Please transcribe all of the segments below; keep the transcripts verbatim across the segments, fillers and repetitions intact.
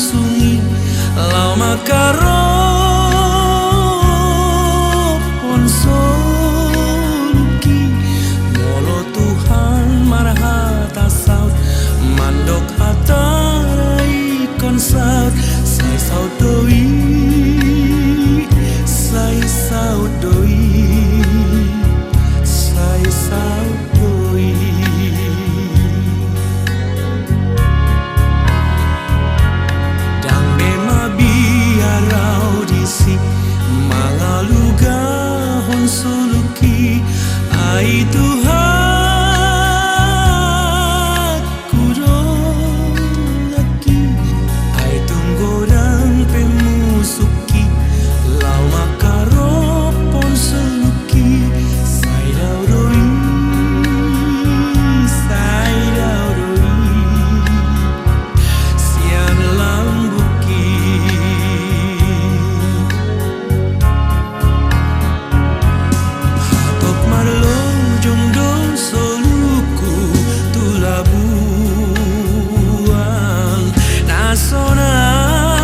Sungi laho mangkarophon soluki, molo Tuhan marhata saut, mandok hatana ingkon saut, sai saut do i, sai saut do i, sai saut do i. Ndang be mabiar au disi mangalugahon soluki, ai Tuhanku do nangkin, ai tung godang pe musuk i, laho mangkarophon soluki, sai dao do i, sai dao do i, sian lambungki. Hatop marlojong do soluku tu labuan na sonang,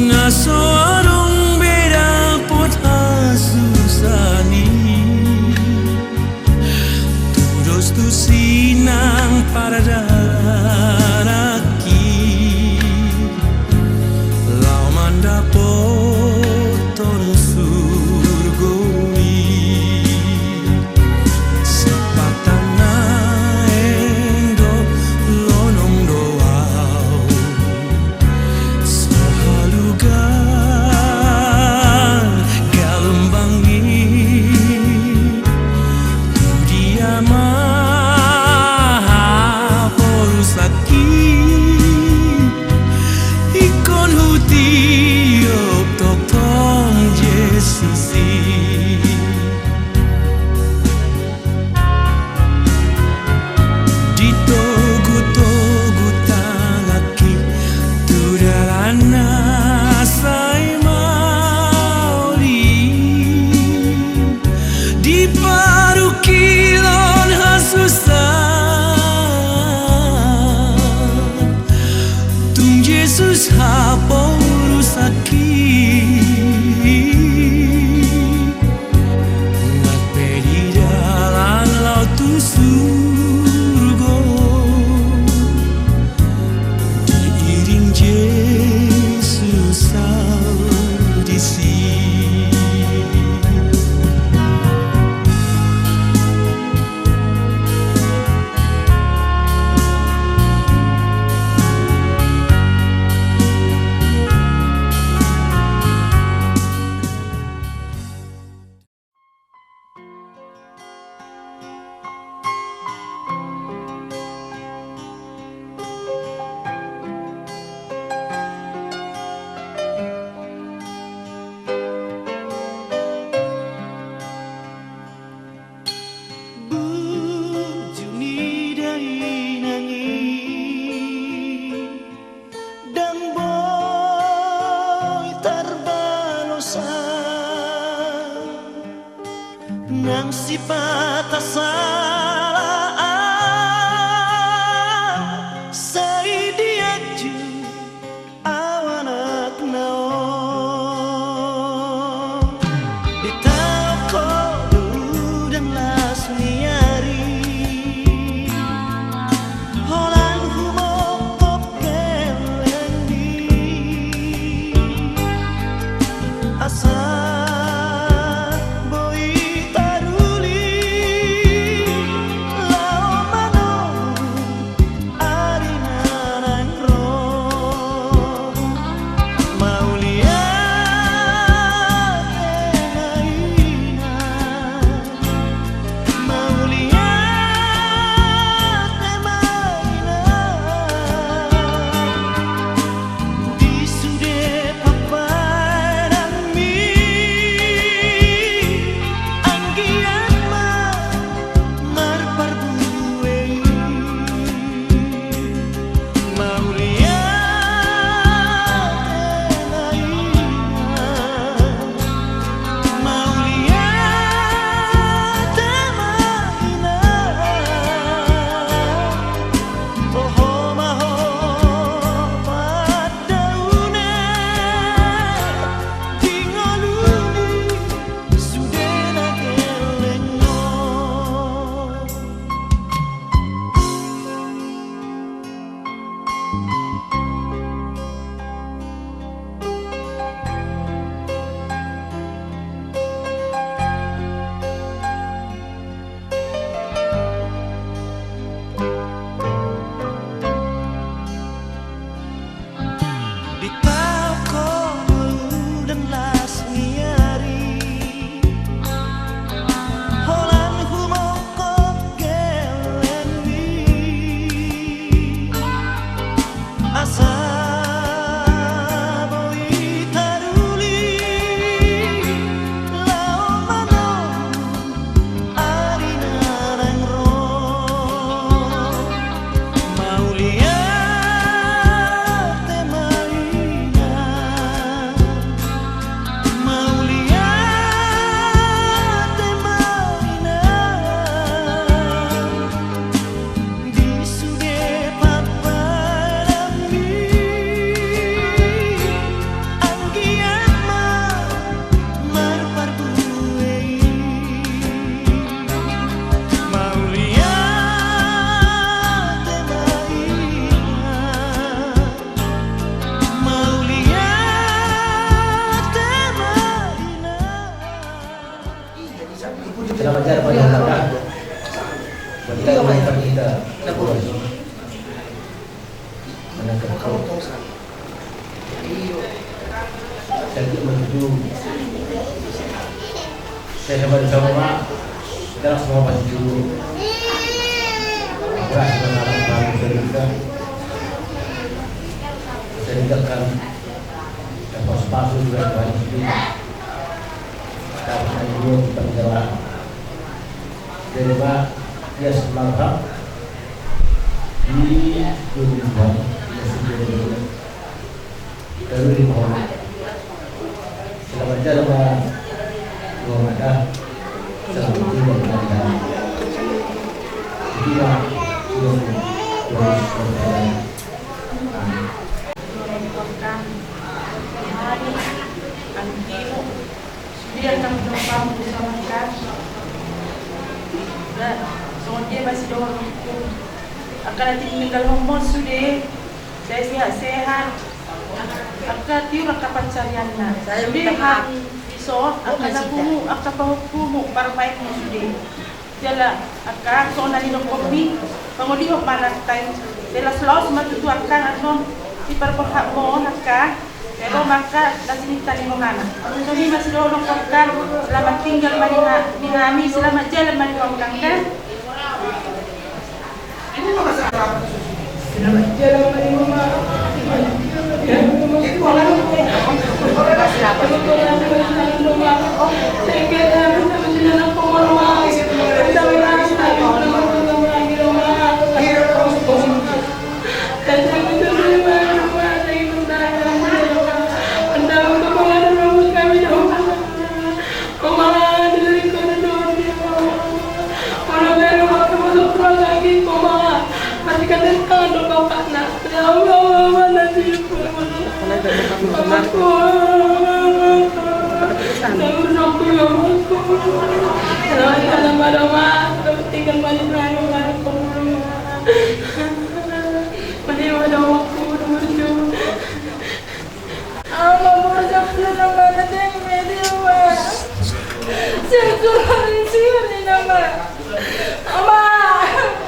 na so adong be dapot hasusaan i. Tudos tusi nang pardanak i, laho mandapothon surgo i. Sipata naeng do lonong do au, so halugan galombang i, tu dia ma haporusakki, ingkon hutiop tongtong Jesus i. Ditogutogu tanganki tu dalan na sai maol i, diparungkilhon hasusaan, tung Jesus haporusakki. Nang pe di dalan laho tu surgo, diiring Jesus au disi. Bujur ni dainang i, ndang boi tarbalosan, nang sipata sala au sai dianju au anakna on. Ditaon ho do udan las ni ari, holan humongkop gellengmi, asa boi taruli Kita melihat kita. Mana kau? Jadi menjadi saya hebat sama, jelas mau pas dulu. Beras mengalami kami cerita. Saya nikahkan. Pas-pas juga Tuhan ini. Dapat dua kita menjawab. Jadi, Pak, dia semangat di dunia, ya, sudah. Lalu di bawah. Selamat jalan, Pak. Dua mata. Selamat tinggal, Pak. Itulah, sudah, sudah, sudah. Amin. Sude angka pinompar, pinompar. Nah, songon dia masih dohononku. Angka na tinggal homo sude, sai sehat-sehat. Angka tiur angka pancarianna. Sude hami dison, angka na pungu, angka pahompumu, parumaenmu sude. Jala angka songon na nidokkonmi, pangolihon ma nangkin. Jala laos ma tutu angka annon siparborhatmon angka. Ro ma angka na sininta ni rohana. Songon i ma sidohonon angka, selamat tinggal ma di ha-, di hami, selamat jalan ma di hami angka. Selamat jalan ma di hami. Ama, burju, burju, mana deng media, ma. Sensor, sensor, nama. Ama,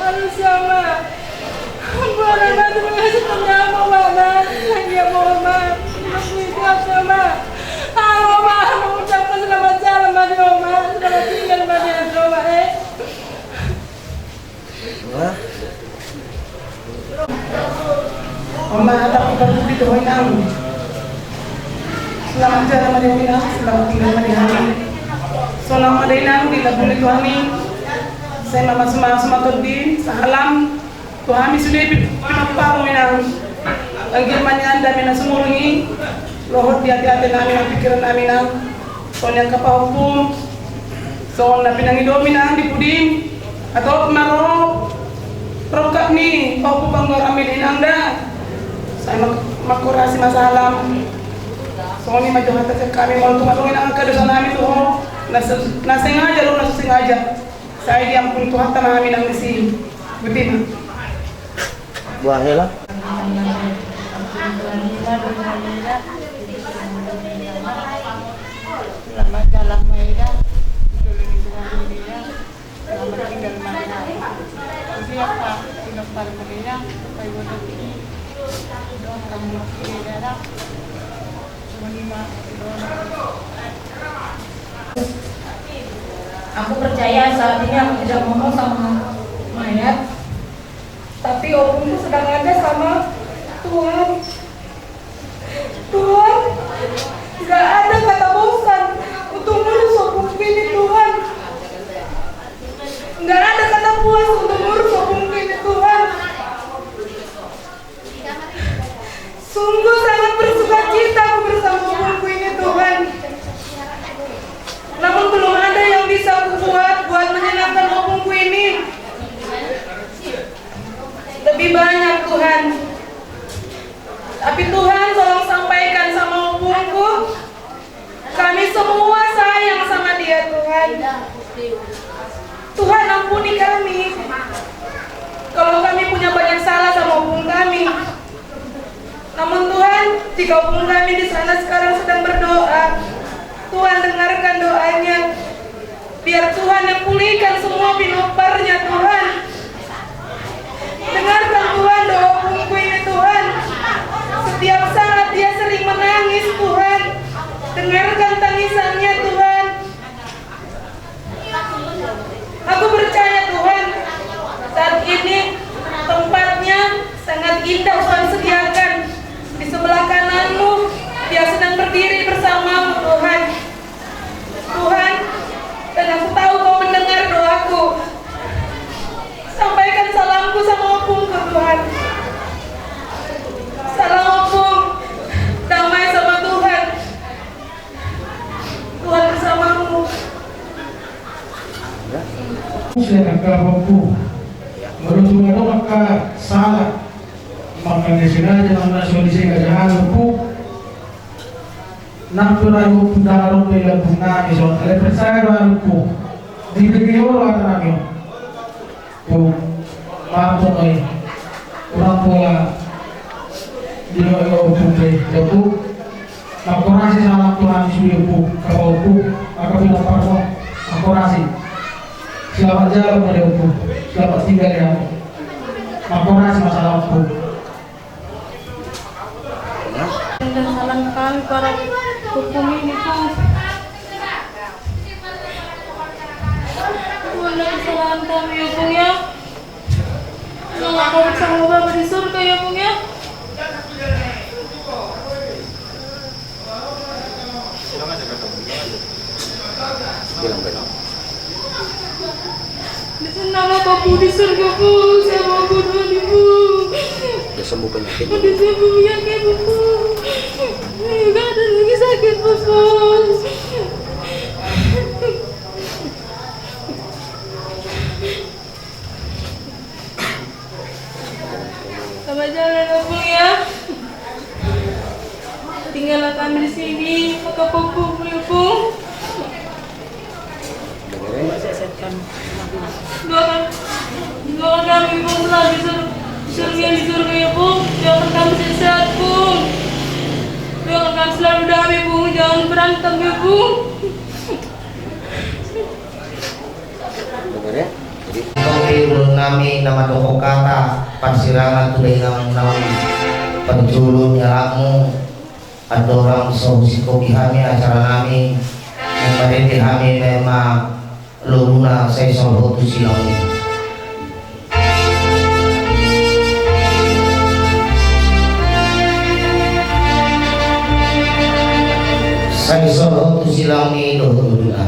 manusia, ma. Buat apa tu mengasih tanda, ma, ma, ma. Lagi apa, ma? Aku itu apa, ma? Halo, ma, mau ucapkan selamat jalan, ma, di, ma. Selamat tinggal, ma, di, ma, eh. Wah. Oma, tak perlu itu, inang. Selamat jalan ma di hami, inang. Selamat tinggal ma di hami. Sonang ma da, inang, di labun itu hami. Sai mamasu-masu ma tondi, sahalam. Tu hami sude pi-, pinompar, inang. Anggir ma nian dame na sumurung i. Lohot di ate-ate nami, nang pikiran nami, inang. Songon i angka pahompum, songon na pinangidomi nang di pudim, atau ma ro rongkap ni pahompu panggoaran mida, inang, da. Sai mak-, mangkorasi ma sahalam. Songon i ma jo hata sian hami, molo tung adong, inang, angka dosa nami tu ho, na se-, na sengaja dohot na so sengaja. Sai diampuni Tuhanta ma hami, inang, disi. Boti ma. Buah hela. Selamat jalan ma eda. Selamat tinggal ma eda. Jadi apa? Tidak parah ma eda. Pakai bodoh ini. Doakan eda. Aku percaya saat ini aku tidak ngomong sama mayat, tapi opungku sedang ada sama Tuhan. Tuhan, nggak ada kata bosan untuk ngurus opungku ini, Tuhan. Nggak ada kata puas untuk ngurus opungku ini, Tuhan. Sungguh sangat bersukacita aku bersama opungku ini, Tuhan. Namun belum ada yang bisa kubuat buat menyenangkan opungku ini. Lebih banyak, Tuhan. Tapi Tuhan, tolong sampaikan sama opungku. Kami semua sayang sama dia, Tuhan. Tuhan, ampuni kami kalau kami punya banyak salah sama opung kami. Namun Tuhan, jika opung kami di sana sekarang sedang berdoa, Tuhan dengarkan doanya. Biar Tuhan yang pulihkan semua pinomparnya, Tuhan. Sian angka ompu. Molo tung adong angka sala, mangkana sengaja, mangkana so disengajahan ompu. Nang pe ra ompu, ndang adong pe lambung nami so, alai percaya do ahu ompu. Dibege ho do hata nami on. Ompu, maaf ompu, ai kurang pola. Di ompu pe, ompu. Mangkorasi salam tu hami sude ompu, angka ompu, angka pinompar on. Mangkorasi. Selamat jalan mode ompu. Selamat tinggal ya ompu. Mangkorasi ma salam ompu. Salam kami para ompu ini ompu. Salam kami ompu ya. Nang kami sama Bapa di surga ya ompu ya. Di sana Bapa di surga ompu, sama ompu di surga ompu. Dia sembuh penyakit. Dia sembuh penyakit ompu. Gak ada lagi sakit ompu. Selamat jalan, Opung, ya. Tinggallah kami di sini, maka Opung, Opung. Doakan, doakan kami, Opung, selalu di sur-, di surga, di surga, ya, Opung. Doakan kami sehat-sehat, Opung. Doakan kami selalu damai, Opung. Jangan berantem, ya, Opung. Jadi, ulaon nami na mandok hata parsirangan tu dainang na parjolo ni anakmu, andorang so husingkop hami acara nami, marende hami ma lomuna sai solhot tu silangni. Sai solhot tu silangni dohot ngoluna.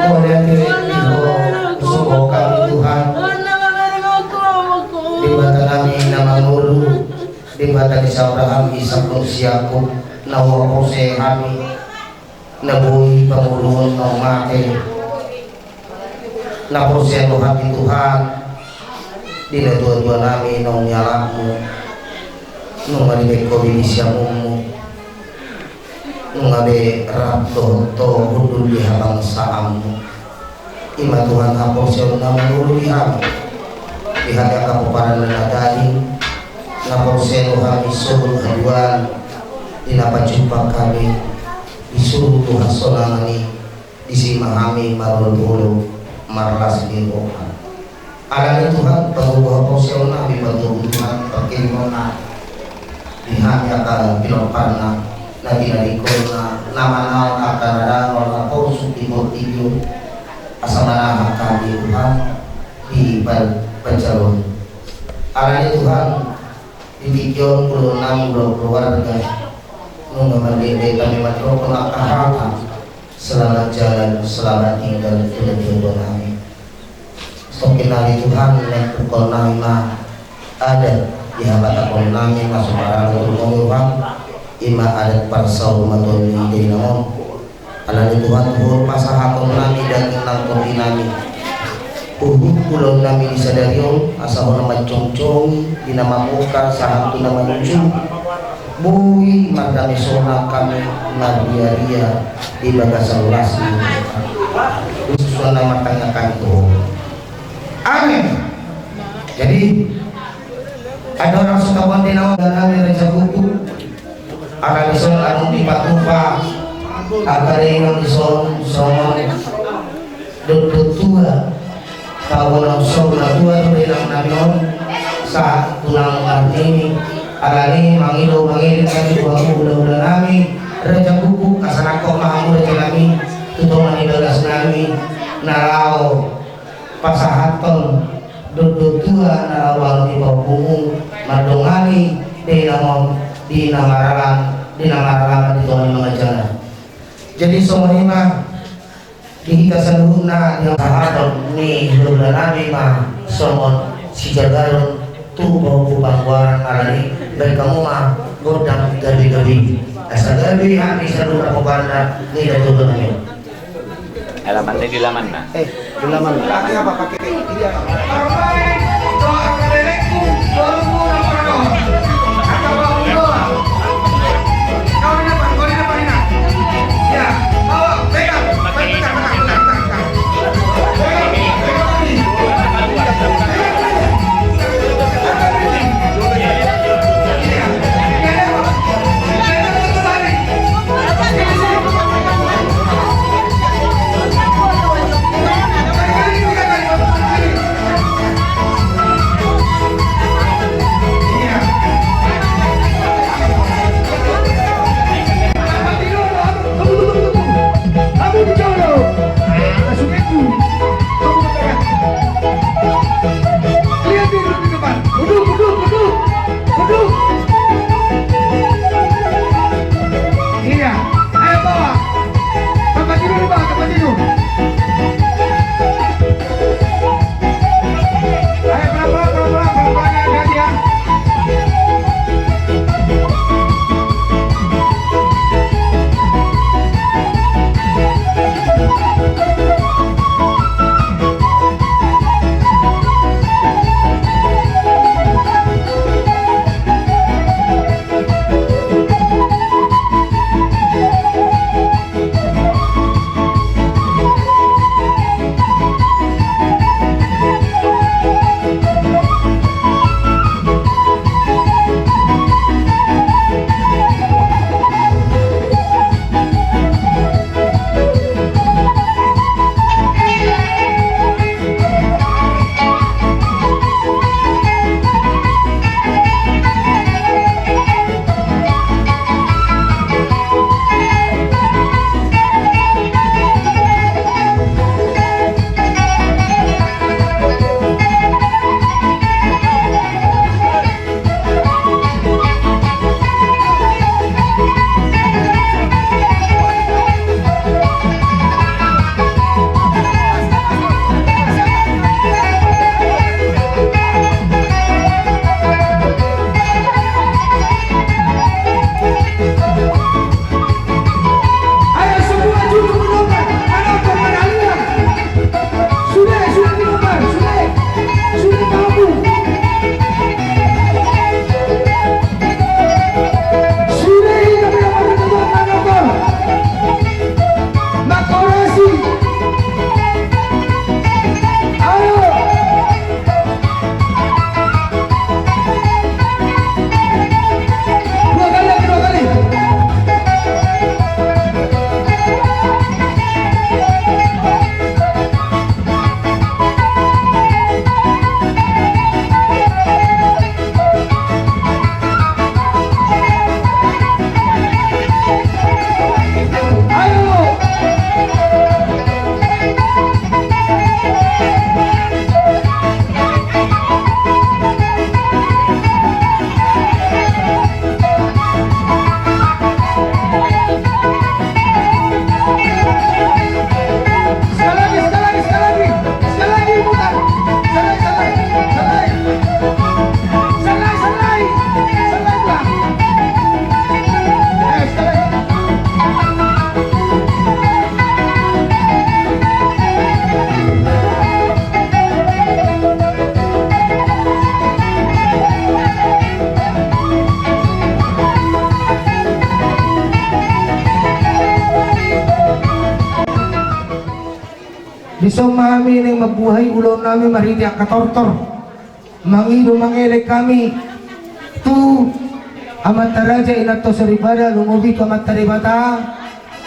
Mauliate ma di Ho, husombahon hami Tuhan. Debata nami na mangolu, Debata ni si Abraham, Isak dohot si Jakob, na huhaporseai hami, na boi pangoluhon naung mate. Na porsea do hami Tuhan, di natuatua nami naung nialapmu, nunga dibaen Ho be di siamunmu, nunga be rap dohot Ho hundul di habangsaanmu. I ma Tuhan haporseaon na mangolu di hami, di hami angka pomparanna na tading, na porsea do hami sogot haduan, di na pajumpang hami, disuru Tuhan sonang i, disi ma hami marolopolop marlas ni roha. Alani Tuhan, pangolu haporseaon nami ma tu Ho Tuhan, pangkirimonna di hami angka pinomparna, na tinadingkonna, na manaon angka na dangol na porsuk di portibi on, asa manahan hami Tuhan di pan-, panjaloon. Alani Tuhan, di tingki on ulaon nami, ulaon keluarga, nunga marende hami mandokkon angka hata selamat jalan, selamat tinggal tu natuatua nami. Satongkin nari Tuhan, naeng pungkaon nami ma adat di habatahon nami na so paralo tu Ho Tuhan, i ma adat parsaurmatuaon ni dainang on. Alani Tuhan, tu Ho pasahaton nami daging nang tondi nami. Huhut ulaon nami di sadari on, asa Ho na manjongjongi di na mamungka sahat tu na manuju. Boi mardames hami marria-ria di bagasan las ni. Khusus na martangiang hami tu Ho. Amin. Jadi, adong na so tabo di na on, dan amin, raja buku. Ala dison adong dipatupa angka dainang dison songon dondon tua. Tabo na songon na tua tu dainang nami on, sahat tu na marnini. Alani mangido mangirim nami tu hamu hulahula nami, raja buku, asa nangkok ma hamu raja nami tu tonga ni bagas nami na laho pasahathon dondon tua na laho di pahompungmu, mandongani dainang on di na maralang, di na maralangan di tonga ni manganjang na. Jadi songon i ma di hita saluhutna di pasahaton ni hulahula nami ma songon sijagaron tu pahompu panggoaran. Alani baen hamu ma gondang gabe-gabe, asa gabe hami saluhutna panggoaran ni datu nami. Alaman na di laman na. Eh, di laman na. Pakai apa? Pakai iya. Lihat di depan. Beduk, beduk, beduk. Beduk. Iya. Ayo bawa. Tempat tidur, bawa tempat tidur. Ayo pelan-pelan, pelan-pelan, pelan-pelan, hati-hati ya. Ayo semua juru menopang, menopang, menopang. Sude, sude, minum, Bang, sude. Sude, tamu. Sude, hita, minum, minum, minum, minum. Makorasi. Ayo. Dua kali lagi, dua kali. Ayo. Dison ma hami naeng mambuhai ulaonnami marhite angka tortor. Mangido mangelek hami tu amanta raja, inanta soripada, lumobi tu Amanta Debata,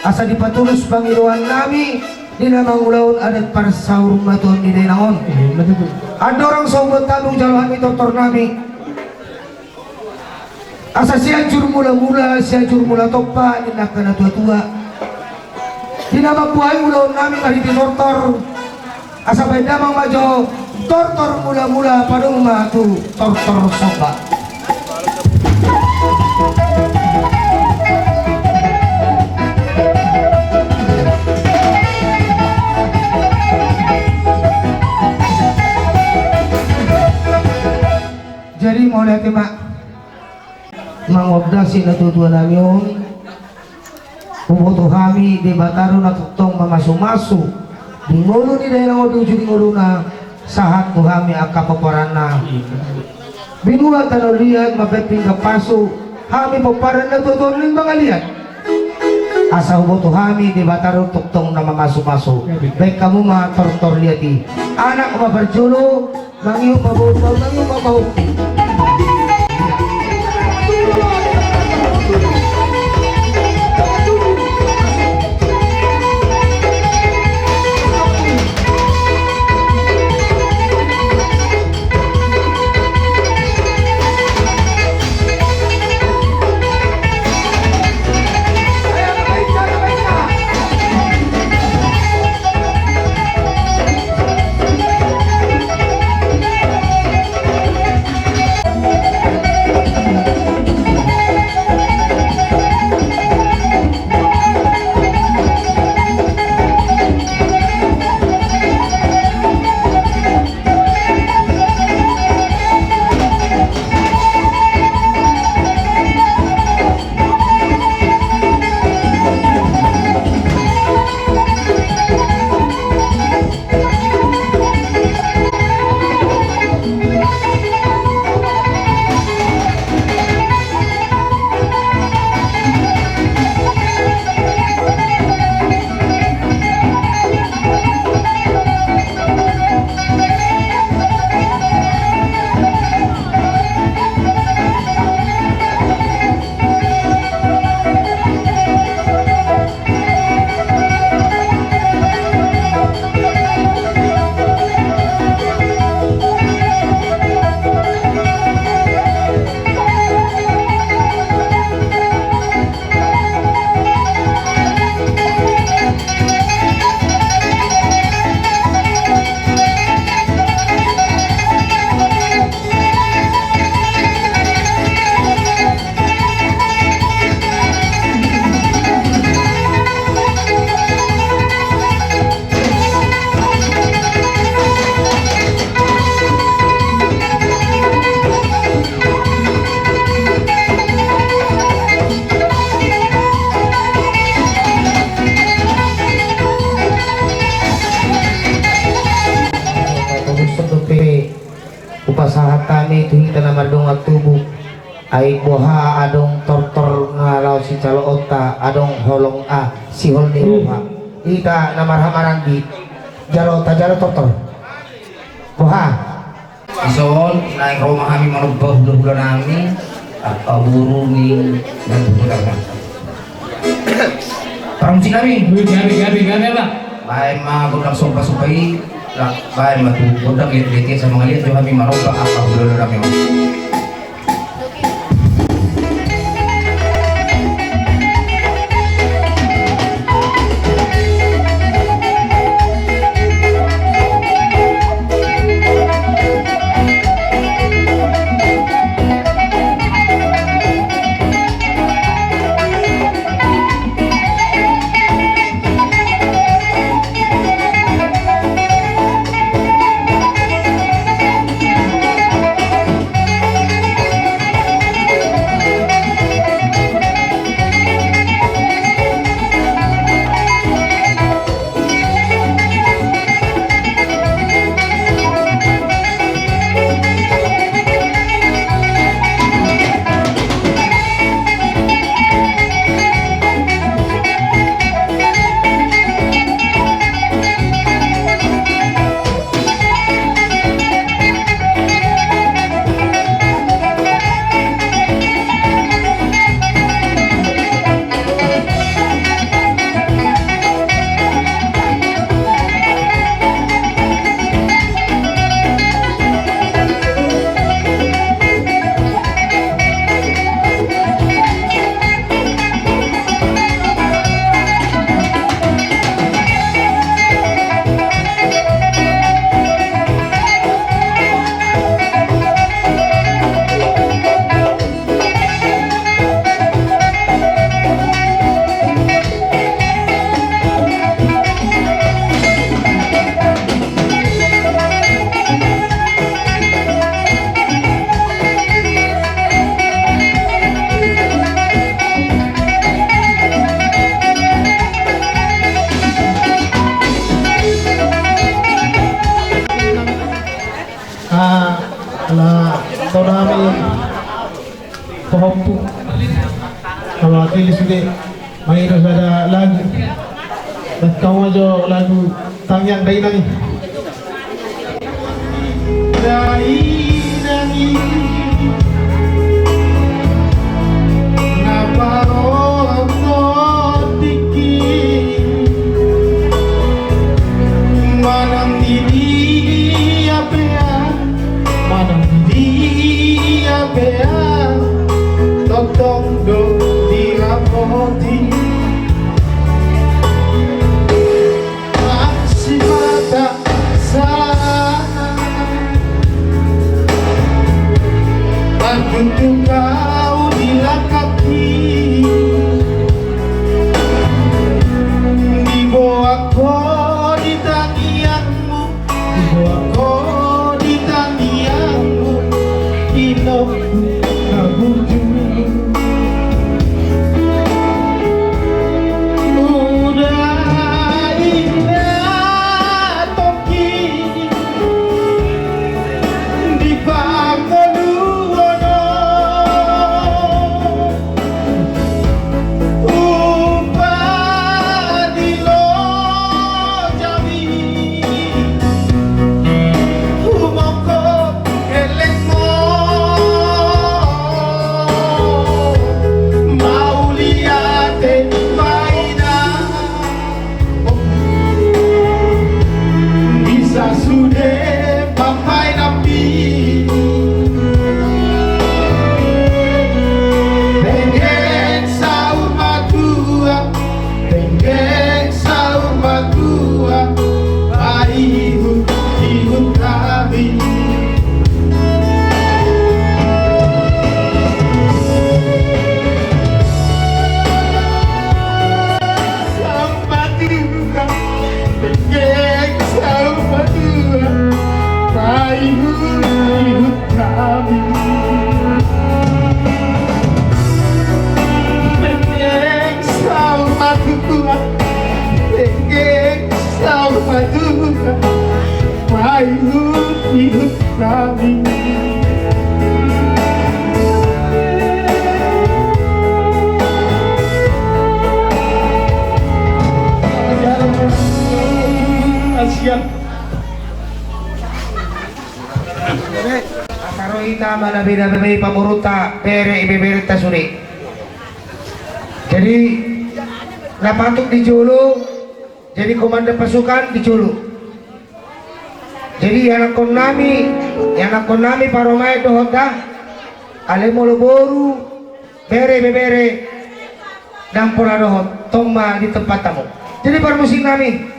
asa dipatulus pangidoannami di na mangulahon adat parsaurmatuaon ni dainang on. Andorang so huboan hami, hujalo hami tortornami. Asa Sianjur Mulamula, Sianjur Mulatompa, ninna angka natuatua. Di na mambuhai ulaonnami marhite tortor. Asa baen damang ma jo tortor mulamula, padomu ma tu tortor somba. Jadi mauliate ma. Mangondasi natuatuanami on, huboto hami Debata do na tongtong mamasumasu di ngolu ni dainang on, di uju ni ngoluna, sahat tu hami angka pomparanna. Binua tano liat, mambaen pinggan pasu, hami pomparan natuatua on, Limbangan Liat. Asa huboto hami Debata do tongtong na mamasumasu. Baen hamu ma tortor liat i. Anak ma parjolo, mangihut ma boru, mangihut ma pahompu. Hupasahat hami tu hita na mardongan tubu. Ai boha adong tortor na laho sijaloonta, adong holong, ah, sihol ni roha. Hita na marhahamaranggi, jalo, tajalo tortor. Boha? Dison naeng ro ma hami manomba hulahula nami, angka boru ni na di hita. Parmusik nami. Gabe, gabe, gabe, Abang. Baen ma gondang somba-somba i, baen ma tu gondang liat-liat i, asa mangaliat jo hami manomba angka hulahula nami on. Ala tonami pahompu. Kalau akili sude. Mangido sada lagu. Bahen hamu ma jo lagu tangiang dainang i. Dainang i, na parorot tingki, manang di dia pe ahu, manang di dia pe ahu, tongtong do dirapoti. Manang simata sahat, manang tu hau dilangkaki, diboan ho di tangiangmu, diboan ho di tangiangmu, inongku na burju. Uda inda tongkin di pangoluon on, umpat di lojami, humongkop elengmu, mauliate ma inang. Bisa sude pamainanmi. Penggeng saur matua, penggeng saur matua, paihut-ihut hami. Saur matua, penggeng saur matua, paihut-ihut hami. Penggeng saur matua, penggeng saur matua, paihut-ihut hami. Asa ro hita manabe-nabe pamoruonta, bere ibeberenta sude. Jadi, na patut di jolo, jadi komandan pasukan di jolo. Jadi, ianakkon nami, ianakkon nami, parumaen dohot da, alai molo boru, bere, ibebere, ndang pola dohot, tong ma di tempat hamu. Jadi, parmusik nami,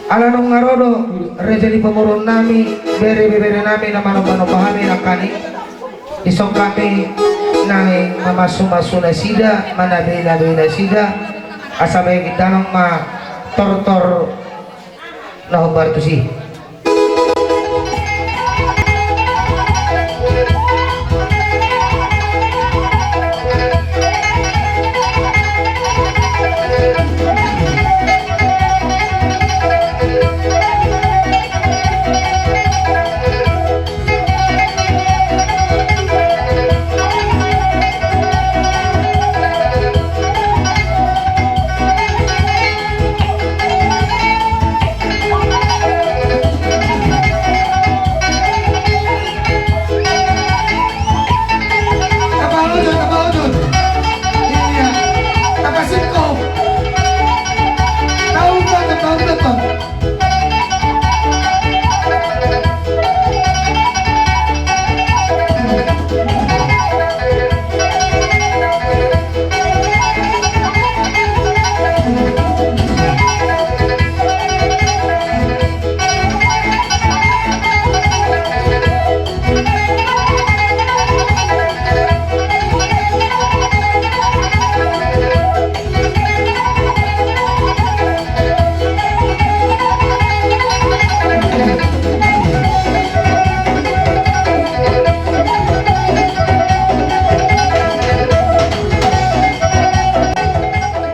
ala nunga ro do raja ni pamoruon nami, bere, ibebere nami, na manomba-nomba hami nangkaning. Dison hami naeng mamasu-masu nasida, manabe-nabe nasida, asa baen hita nang ma tortor na hombar tusi. Tapa udut, tapa udut. Iya. Tapa singkong. Tapa udut, tapa udut.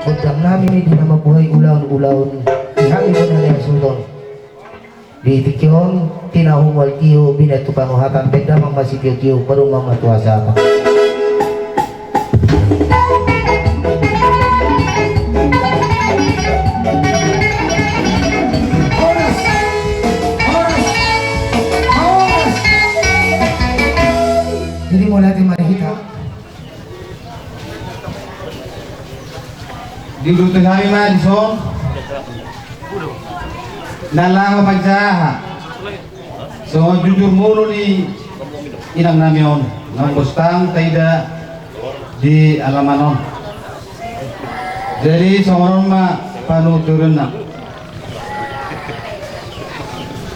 Gondang nami di na mambuhai ulaon-ulaon di hami bona ni hasuhuton. Di tingki on, Tina humual tio bina tu panguhatan, baen damang ma sitio-tio, baru ma tu hasahatan. Horas! Horas! Horas! Jadi mulai dari mana kita? Diuduti hami ma dison na laho manjaha songon jujur mulu ni inang nami on, na bostang taida di alaman on. Jadi songon on ma panuturna.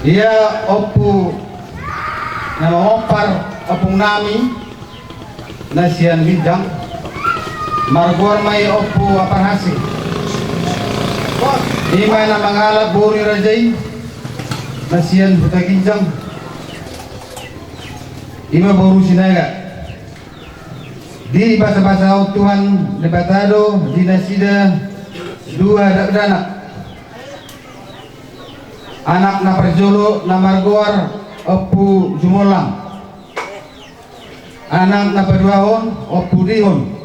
Ia ompu na mangompar ompung nami na sian Ginjang, margoar ma i Ompu Amparhasi. I ma na mangalap boru ni raja i na sian Huta Ginjang, i ma boru Sinaga. Dibasabasahon Tuhan Debata do di nasida dua dakdanak. Anak na parjolo na margoar Ompu Jumollang. Anak na paduahon Ompu Dihon.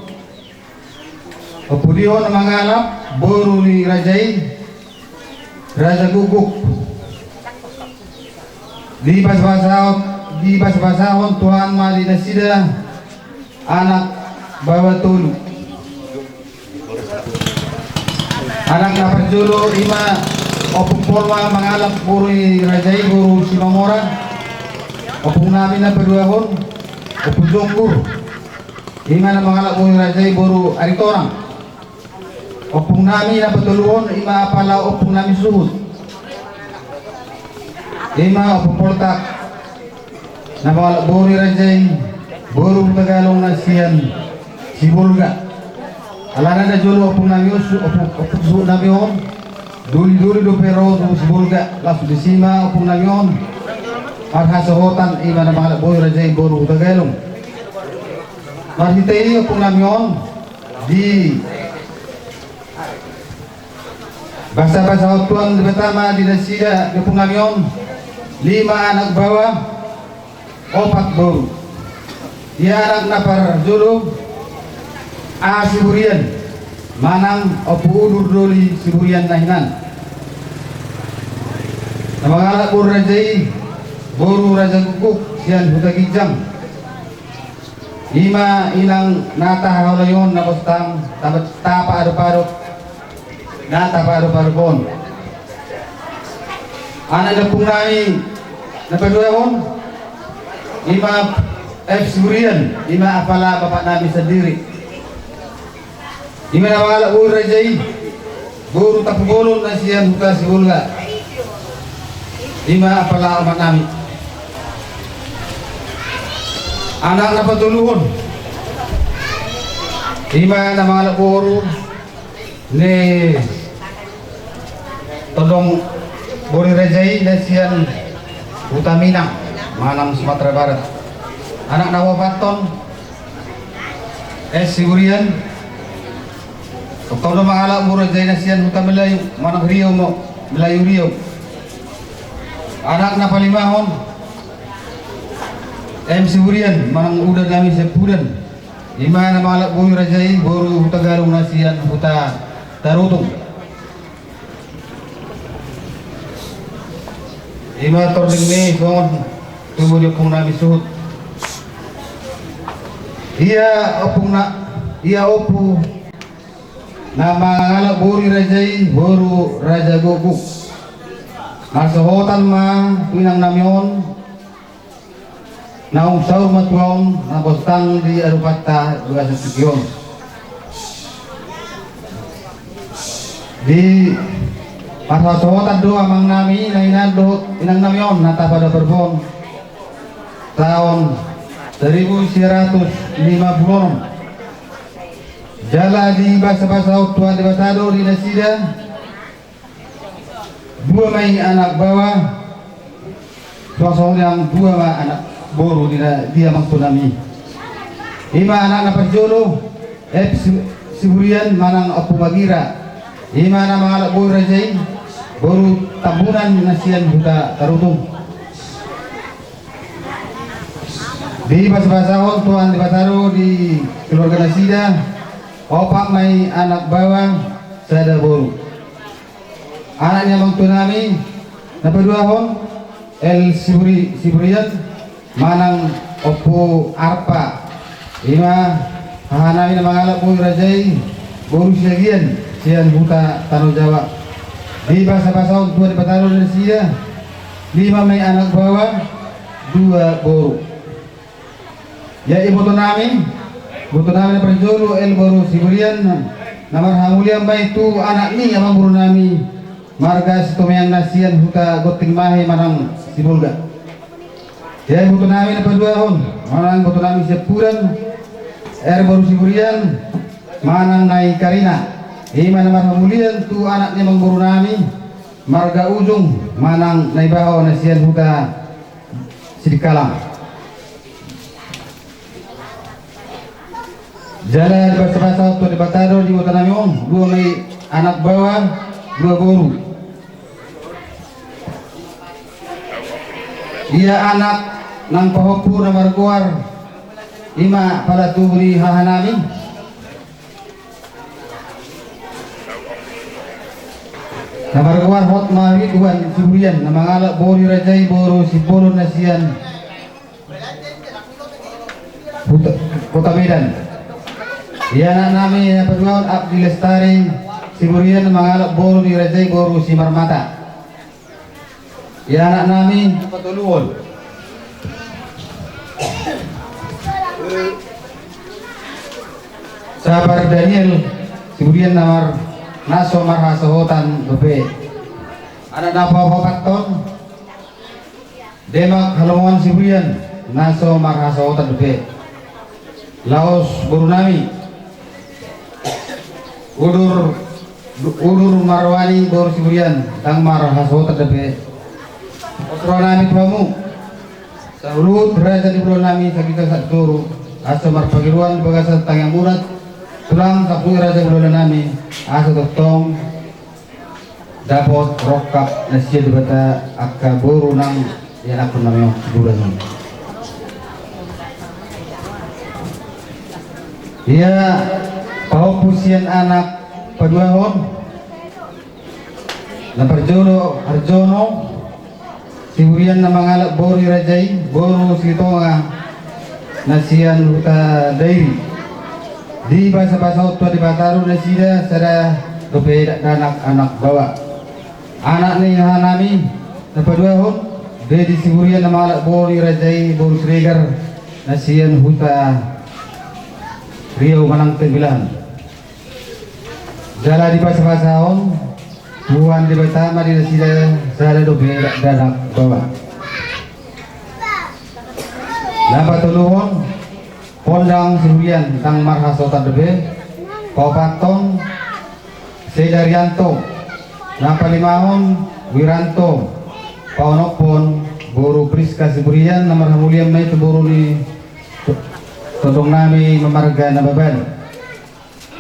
Ompu Dihon na mangalap boru ni raja i, Raja Guguk. Dibasabasahon, dibasabasahon Tuhan ma di nasida anak baoa tolu. Anak na parjolo i ma Ompu Polma mangalap boru ni raja i, boru Simamora. Ompung nami na paduahon Ompu Jonggur, i ma na mangalap boru ni raja i, boru Aritonang. Ompung nami na patoluhon i ma apala ompung nami suhut, i ma Ompu Poltak, na mangalap boru ni raja i, boru Hutagalung na sian Sibolga. Alana na jolo ompung nami on su-, ompung, ompung suhut nami on doli-doli dope ro tu Sibolga, laos disi ma ompung nami on marhasohotan, i ma na mangalap boru ni raja i, boru Hutagalung. Marhite i ompung nami on di basabasahon Tuhan Debata ma di nasida, di ompung nami on, lima anak baoa, opat boru. Ia anak na parjolo Aha Siburian manang Ompu Udur doli Siburian na hinan. Na mangalap boru ni raja i, boru Raja Guguk sian Huta Ginjang. I ma inang na tahaholongi on, na bostang, ta-, tapaadop-adop, na tapaadop-adop on. Anak ni ompung nami na paduahon i ma F Siburian, i ma apala bapak nami sandiri. I ma na mangalap boru ni raja i, boru Tampubolon na sian Huta Sibolga, i ma apala omak nami. Anak na patoluhon i ma na mangalap boru ni tondong boru ni raja i na sian Huta Minang manang Sumatera Barat. Anak na paopathon S Siburian, tongtong do mangalap boru ni raja i na sian Huta Melayu manang Riau, Melayu Riau. Anak na palimahon M Siburian manang uda nami Sempudan, i ma na mangalap boru ni raja i, boru Hutagalung na sian Huta Tarutung. I ma tording ni songon tubu ni ompung nami suhut. Ia ompung na, ia ompu na mangalap boru ni raja i, boru Raja Guguk. Marsohotan ma tu inang nami on, naung saur matua on, na bostang di adopanta di bagasan tingki on. Di marhasohotan do amang nami na hinan dohot inang nami on na tapaadop-adop on taon saribu sia ratus lima pulu onom. Jala dibasabasahon Tuhan Debata do di nasida dua ma i anak baoa, suang songon i nang dua ma anak boru di na-, di amangtu nami. I ma anak na parjolo F Si-, Siburian manang Ompu Magira, i ma na mangalap boru ni raja i, boru Tambunan na sian Huta Tarutung. Dibasabasahon Tuhan Debata do di keluarga nasida, opat ma i anak baoa, sada boru. Anak ni amang tua nami na paduahon, L Siburi-, Siburian manang Ompu Arpa, i ma haha nami na mangalap boru raja i, boru Siagian, sian huta Tano Jawa. Dibasabasahon Tuhan Debata do nasida, lima ma i anak baoa, dua boru. Ia iboto nami, iboto nami na parjolo, L boru Siburian, na marhamulian ma i tu anak ni amangboru nami, marga Sitomeang na sian huta Gonting Mahe manang Sibolga. Ia iboto nami na paduahon, manang iboto nami siampudan, R boru Siburian manang Nai Karina, i ma na marhamulian tu anak ni amangboru nami, marga Ujung manang Nai Baho na sian huta Sidikalang. Jala dibasabasahon Tuhan Debata do di iboto nami on, dua ma i anak baoa, dua boru. Ia anak nang pahompu na margoar, i ma pala tubu ni haha nami, na margoar Hotma Ridwan Siburian, na mangalap boru raja i, boru Simbolon na sian Huta, Kota Medan. Ia anak nami na paduahon, Abdi Lestari Siburian, na mangalap boru ni raja i, boru Simarmata. Ia anak nami na patoluhon, Sabar Daniel Siburian, na mar-, na so marhasohotan dope. Anak na paopathon, Demak Halomoan Siburian, na so marhasohotan dope. Laos boru nami, Udur, Udur Marwani boru Siburian, ndang marhasohotan dope. Laos roha nami tu hamu, saluhut raja ni ulaon nami, saginjang sadoru, asa marpangidoan di bagasan tangiang muna, tulang sampulu raja ni ulaon nami, asa tongtong dapot rongkap na sian Debata angka boru nang ianakhon nami on di bulan on. Ia pahompu sian anak paduahon, na parjolo Arjono Siburian, na mangalap boru ni raja i, boru Sitonga na sian huta Dairi. Dibasabasahon Tuhan Debata do nasida, sada dope dakdanak anak baoa. Anak ni haha nami na paduahon, Dedi Siburian, na mangalap boru ni raja i, boru Siregar na sian huta Riau manang Tembilahan. Jala dibasabasahon Tuhan Debata ma di nasida, sada dope dakdanak baoa. Na patoluhon, Pondang Siburian, ndang marhasohotan dope. Paopathon, Sedarianto. Na palimahon, Wiranto. Paonomhon, boru Priska Siburian, na marhamulian ma i tu boru ni tondong nami marga Nababan.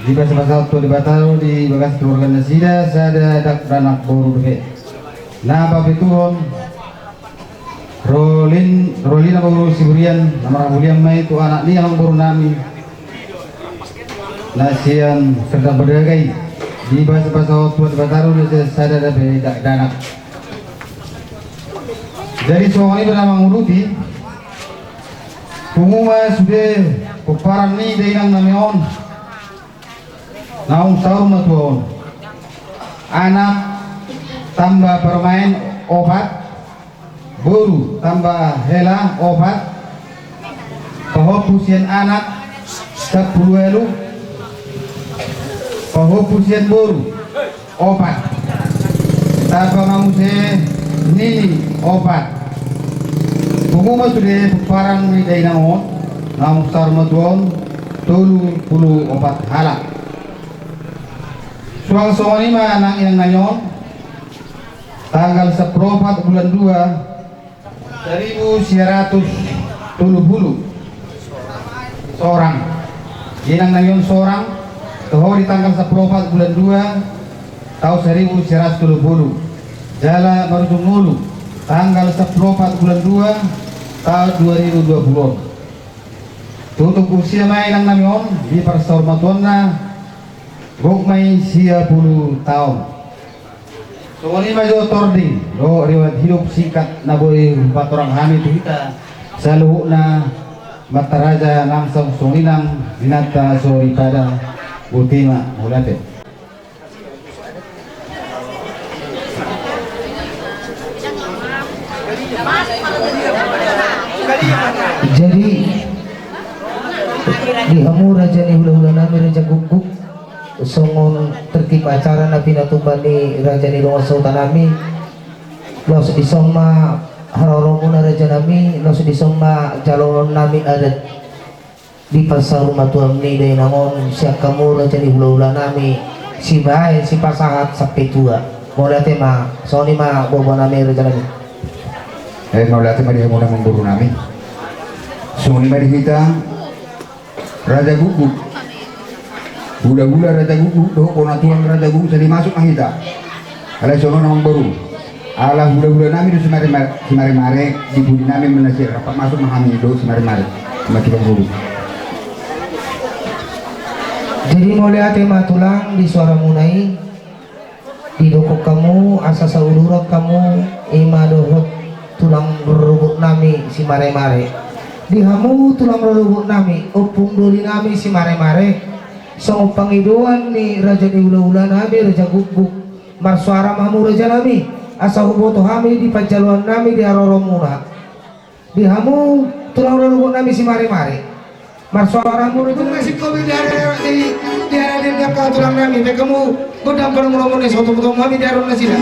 Dibasabasahon Tuhan Debata do di bagasan keluarga nasida, sada dakdanak boru dope. Na papituhon, Rolin, Rolina boru Siburian, na marhamulian ma i tu anak ni amangboru nami na sian Serdang Badaga i. Dibasabasahon Tuhan Debata do nasida, sada dope dakdanak. Jadi songon i ma na manguduti, pungu ma sude pomparan ni dainang nami on. Naung saur matua on. Anak tamba parumaen opat, boru tamba hela opat, pahompu sian anak sampulu ualu, pahompu sian boru opat, tamba ma muse nini opat. Pungu ma sude pomparan ni dainang on, naung saur matua on, tolu pulu opat halak. Suang songon i ma nang inang nami on, tanggal sampulu opat bulan dua, saribu sia ratus tolu pulu. Sorang. Inang nami on sorang, toho di tanggal sampulu opat bulan dua, taon saribu sia ratus tolu pulu. Jala marujung ngolu, tanggal sampulu opat bulan dua, taon dua ribu dua pulu on. Tutup usia ma inang nami on di parsaurmatuaonna, gok ma i sia pulu taon. Songon i ma jo tondi dohot riwayat hidup singkat na boi hupatorang hami tu hita saluhutna, amanta raja, langsung songon i nang inanta soripada. Botima, mauliate. Jadi, di hamu raja ni hulahula nami, Raja Guguk, songon tertib acara na pinatupa ni raja ni dongan sahuta nami, laos dison ma haroromuna raja nami, laos dison ma jaloon nami adat di pansaur matua ni dainang on, sian hamu raja ni hulahula nami, sibaen sipasahat sampe tua. Mauliate ma, songon i ma boboa nami, raja nami. Eh, mauliate ma di hamu amangboru nami. Songon i ma di hita, Raja Guguk. Hulahula Raja Guguk dohot bona tulang Raja Guguk, jadi masuk ma hita. Alai songon on, amangboru, ala hulahula nami do Simaremare, Simaremare, di pudi nami ma na sian rap, masuk ma hami do Simaremare. Ma tulang Guguk. Jadi mauliate ma tulang di suaramuna i. Didok hamu asa sauduran hamu, i ma dohot tulang rorobot nami Simaremare. Di hamu tulang rorobot nami, ompung doli nami Simaremare, songon pangidoan ni raja ni hulahula nami, Raja Guguk, marsuara ma hamu raja nami, asa huboto hami di panjaloan nami di haroromuna. Di hamu tulang rorobot nami Simaremare, marsuara hamu raja nami. Singkopi di ari, di, di ari, di ari, di ari, tulang nami, baen hamu gondang paromuromuna, soto potong hami di ari nasida.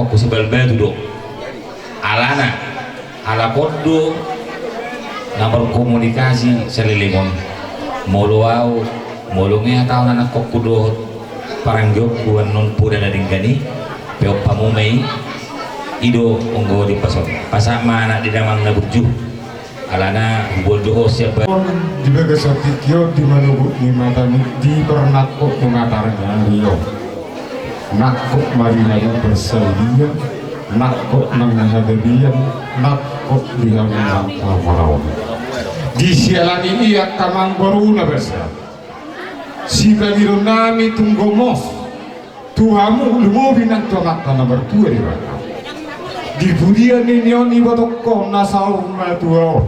Husibalbatu do. Alana, alap on do na markomunikasi saleleng on. Molo au, molo nunga taon anakkonku dohot paranggionku annon poda na denggan i, peop hamu ma i, i do anggo dipasahat. Pasahat ma anak di damang na burju. Alana huboan do ho siap ba- Di bagasan tingki on, di manogot ni mata ni, di parnangkok ni mata ni ari on. Nangkok ma di na bersaulian, nangkok nang hagabean, nangkok di hamu nang hamuraon. Di siala ni i angka amangboru na basa, sipangidoonnami tung gomos tu hamu, lumobi nang tu Amanta na martua Debata. Di pudian ni on ibotongkon na saur matua on,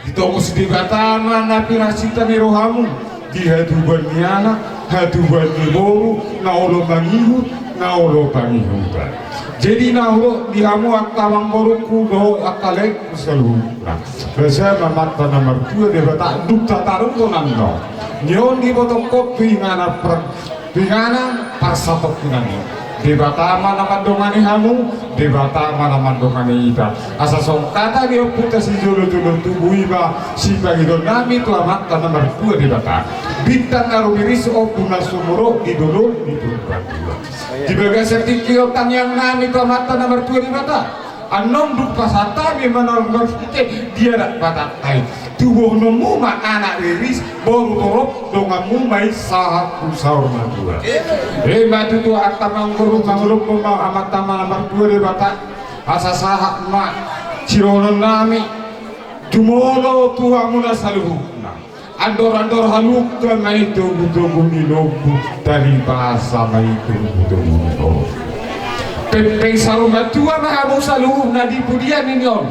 ditongos Debata ma na pinarsinta ni rohamu di hatubuan ni anak, hatubuan ni boru, na olo mangihut, na olo pangihutan. Jadi na hudok di hamu angka amangborungku dohot angka laengku saluhutna, basa ma Amanta na martua Debata dung tatarungkon annon ni on ibotongkon tu inganan par- tu inganan parsatongkinan i. Debata ma na mandongani hamu, Debata ma na mandongani hita. Asa songon hata ni ompunta sijolo-jolo tubu, i ma sipangidoonnami tu Amanta na martua Debata. Bintang na rumiris, ombun na sumurung di dolok ni Purbatua. Di bagasan tingki on tangiangnami tu Amanta na martua Debata. Annon dung pasahat hami ma na marhite di adat Batak i, tubuhononmu ma anak riris, boru torop, donganmu ma i sahat tu saur matua. Ima tutu angka amangboru, mangulumhon ma Amanta na martua Debata, asa sahat ma sidohononnami. Jumolo tu hamuna saluhutna. Andor-andor halumpang ma i togu-togu ni lombu, talipasa ma i togu-togu ni lombu. Pengpeng saur matua ma hamu saluhutna di pudian ni on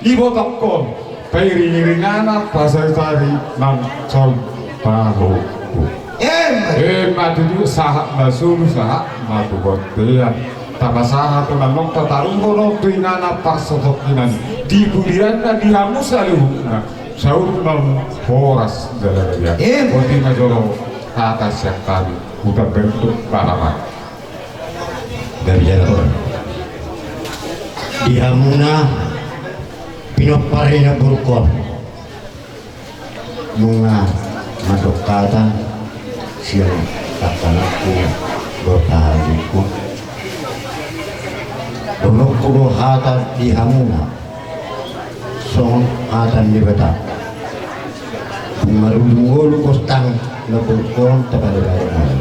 ibotongkon, pairing-iringana pasari-sari nang saut pahompu. Ima tutu, sahat ma solu, sahat ma tu bontean. Tapasahat on annon tatarungkon on tu inganan parsatongkinan i di pudianna di hamu saluhutna. Saur mamu horas jala gabe. Ima. Boti ma jolo hata sian hami, huta bentuk balaman. Gabe jala horas. Di hamuna pinompar ni namborungkon. Nunga mandok hata sian angka anakku dohot haha adingku. Dohononku do hata di hamuna songon hata ni Debata. Dung marujung ngolu gostang na porkon tapalebaran.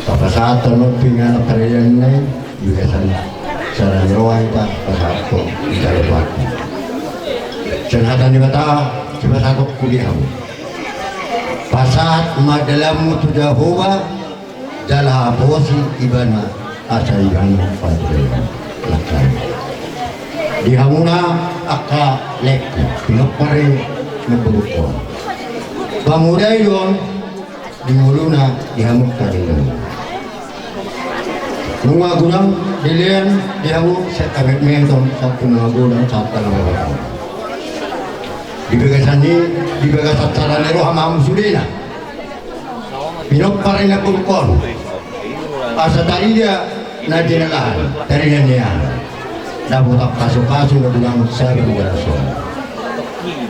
Tapasahat annon tu inganan paradaton i, di bagasan sada ni roha hita pasahathon di sada waktu. Sian hata ni Debata sipasahatonku di hamu. Pasahat ma dalanmu tu Jahowa, jala haposi Ibana, asa Ibana patuduhon langkam. Di hamuna angka laengku, pinompar ni namborungkon. Pamuda i do on di ngoluna, di hamu angka denggan. Nunga godang dilean di hamu sian hametmeton sahat tu na godang sahat tu na godang. Di bagasan i, di bagasan sada ni roha ma hamu sudena. Pinompar ni namborungkon. Asa tarida na jinalahan, tarida nian. Dapotan pasupasu na godang sabar jala sonang.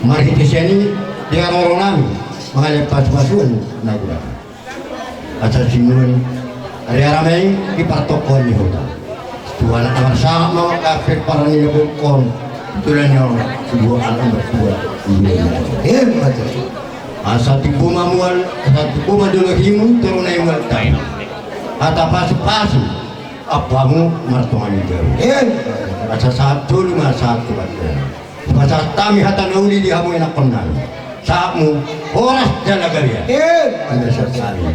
Marhite sian i, di haroronami mangalehon pasupasuon na godang. Asa sinuan ari-ari ma i di partongkoan ni huta. Tuhan anak na marsangap ma mangkape parani na bongkon. Tulan ni on, dua anak na martua. Ima tutu. Asa timbo ma mual, asa timbo ma jolo himu, toru na i mual tahi. Hata pasupasu, ampamu martonga ni jabu. Ima. Asa sahat tolu ma sahat tu banda. Pasahat hami hata na uli di hamu anakkonnami. Sahatmu horas jala gabe. Ima. Anda sahat hami.